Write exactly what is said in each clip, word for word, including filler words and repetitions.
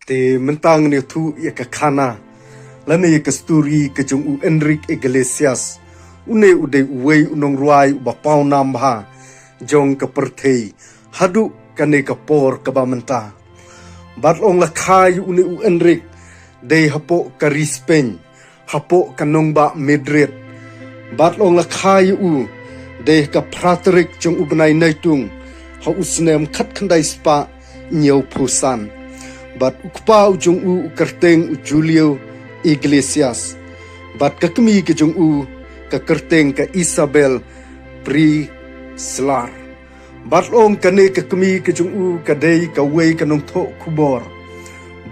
Te mynta ngin ïathuh ïa ka khana lane ïa ka story ka jong u Enrique Iglesias. Une u dei uwei u nongrwai uba pawnam bha jong ka pyrthei haduh kane ka por kaba mynta. Bad la ong la kha ïa une u Enrique dei hapoh ka ri Spain, hapoh ka nongbah Madrid. Bad la ong la kha ïa u dei ha ka phra tarik jong u bnai Naitung ha u snem khatkhyndai spah hynñiewphew san. Bad u kpa u jong u u kyrteng u Julio Iglesias. Bad ka kmie ka jong u ka kyrteng ka Isabel Priscillar. Bad la ong kane ka kmie ka jong u ka dei kawei ka nongthoh khubor.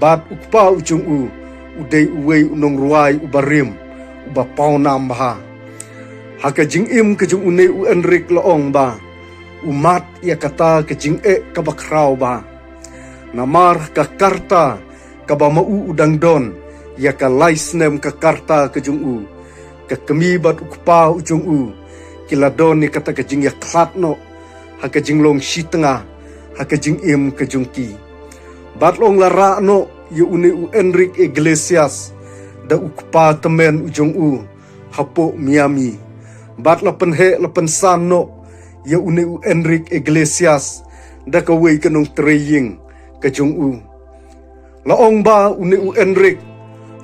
Bad u kpa u jong u u dei uwei u nongrwai uba rim, uba pawnam bha. Ha ka jingim ka jong une u Enrique la ong ba u mad ïa kata ka jingeh kaba khraw bha. Namar ka karta kaba ma u u dang don ïa ka lai snem ka karta ka jong u, ka kmie bad u kpa u jong u ki la don ïa kata ka jingïakhlad noh ha ka jinglong shitnga ha ka jingim ka jong ki. Bad la ong la rah noh ïa une u Enrique Iglesias da u kpa tymmen u jong u hapoh Miami. Bad la pynheh la pynsan noh ïa une u Enrique Iglesias da kawei ka nongtrei ïing ka jong u. La ong ba une u Enrique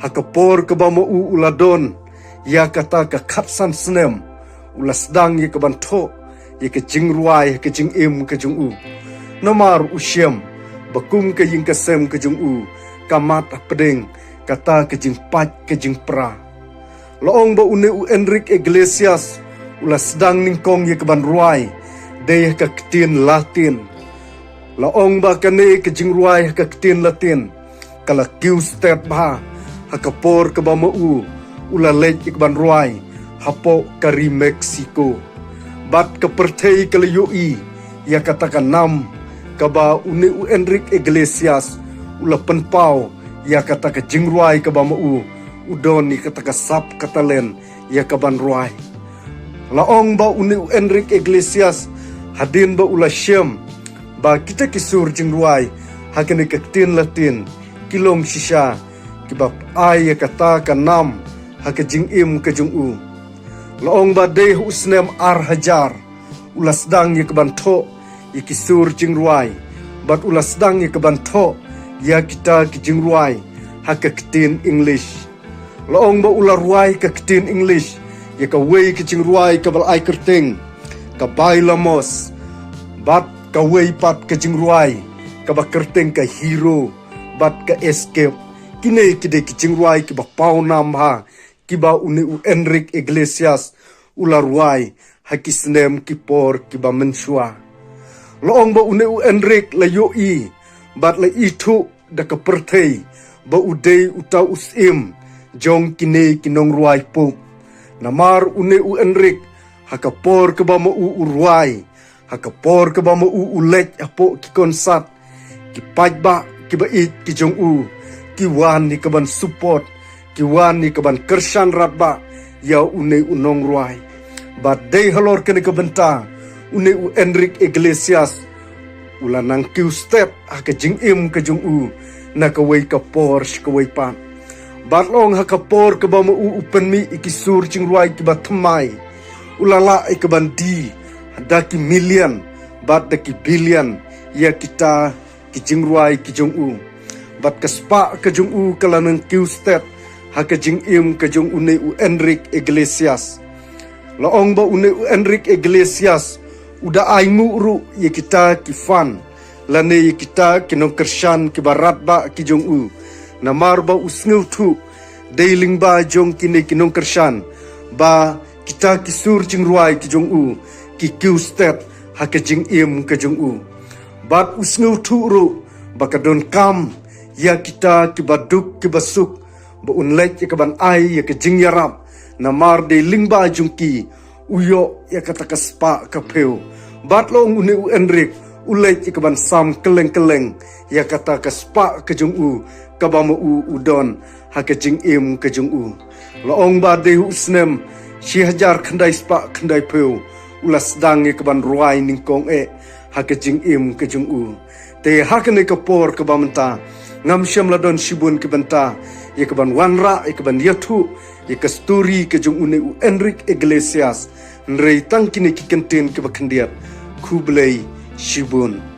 ha ka por kaba ma u u la don ïa kata ka khatsan snem u la sdang ïa kaban thoh ïa ka jingrwai ha ka jingim ka jong u. Namar u shem ba kum ka ïing ka sem ka jong u ka mad hapdeng kata ka jingpait ka jingpra. La ong ba une u Enrique Iglesias u la sdang nyngkong ïa kaban rwai dei ha ka ktien Latin. La ong ba kane ka jingrwai ha ka ktien Latin ka la kiew stet bha ha ka por kaba ma u u la leit ïa kaban rwai hapoh ka ri Mexico. Bad ka pyrthei ka la ïohi ïa kata ka nam kaba une u Enrique Iglesias u la pynpaw ïa kata ka jingrwai kaba ma u u don ïa kata ka sap ka talent ïa kaban rwai. La ong ba une u Enrique Iglesias hadien ba u la shem ba kita ki sur jingrwai ha kane ka ktien Latin ki long shisha kiba ai ïa kata ka nam ha ka jingim ka jong u. La ong ba dei ha u snem ar hajar u la sdang ïa kaban thoh ïa ki sur jingrwai bad u la sdang ïa kaban thoh ïa kita ki jingrwai ha ka ktien English. La ong ba u la rwai ka ktien English ïa kawei ka jingrwai kaba la ai kyrteng ka Bailamos, bad kawei pat ka jingrwai kaba kyrteng ka Hero bad ka Escape. Kine ki dei ki jingrwai kiba pawnam bha kiba une u Enrique Iglesias u la rwai ha ki snem ki por kiba mynshuwa. La ong ba une u Enrique la ïohi bad la ithuh da ka pyrthei ba u dei uta u syiem jong kine ki nongrwai pop. Namar une u Enrique ha ka por kaba ma u u rwai, ha ka por kaba ma u u leit hapoh ki konsat, ki paidbah kiba ïeit ki jong u ki wan ïa kaban support, ki wan ïa kaban kyrshan radbah ïa une u nongrwai. Bad dei halor kane ka bynta une u Enrique Iglesias u la nang kiew stet ha ka jingim ka jong u na kawei ka por sha kawei pat. Bad la ong ha ka por kaba ma u u pynmih ïa ki sur jingrwai kiba thymmai, u la lah ïa kaban die da ki million bad da ki billion ïa kita ki jingrwai ki jong u. Bad ka spah ka jong u ka la nang kiew stet ha ka jingim ka jong une u Enrique Iglesias. La ong ba une u Enrique Iglesias u da ai nguh ruh ïa kita ki fan lane ïa kita ki nongkyrshan kiba radbah ki jong u. Namar ba u sngewthuh dei lyngba jong kine ki nongkyrshan ba kita ki sur jingrwai ki jong u ki kiew stet ha ka jingim ka jong u. Bad u sngewthuh ruh ba ka donkam ïa kita kiba duk kiba suk ba un leit ïa kaban ai ïa ka jingïarap, namar dei lyngba jong ki u ïoh ïa kata ka spah ka phew. Bad la ong une u Enrique u leit ïa kaban sam kylleng kylleng ïa kata ka spah ka jong u kaba ma u u don ha ka jingim ka jong u. La ong ba dei ha u snem shi hajar khyndai spah khyndai phew u la sdang ïa kaban rwai nyngkong eh ha ka jingim ka jong u. Te ha kane ka por kaba mynta Ngam shym la don shibun ki bynta ïa ka ban wanrah, ïa ka ban ïathuh ïa ka story ka jong une u Enrique Iglesias, hynrei tang kine ki kyntien kiba khyndiat. Khublei shibun.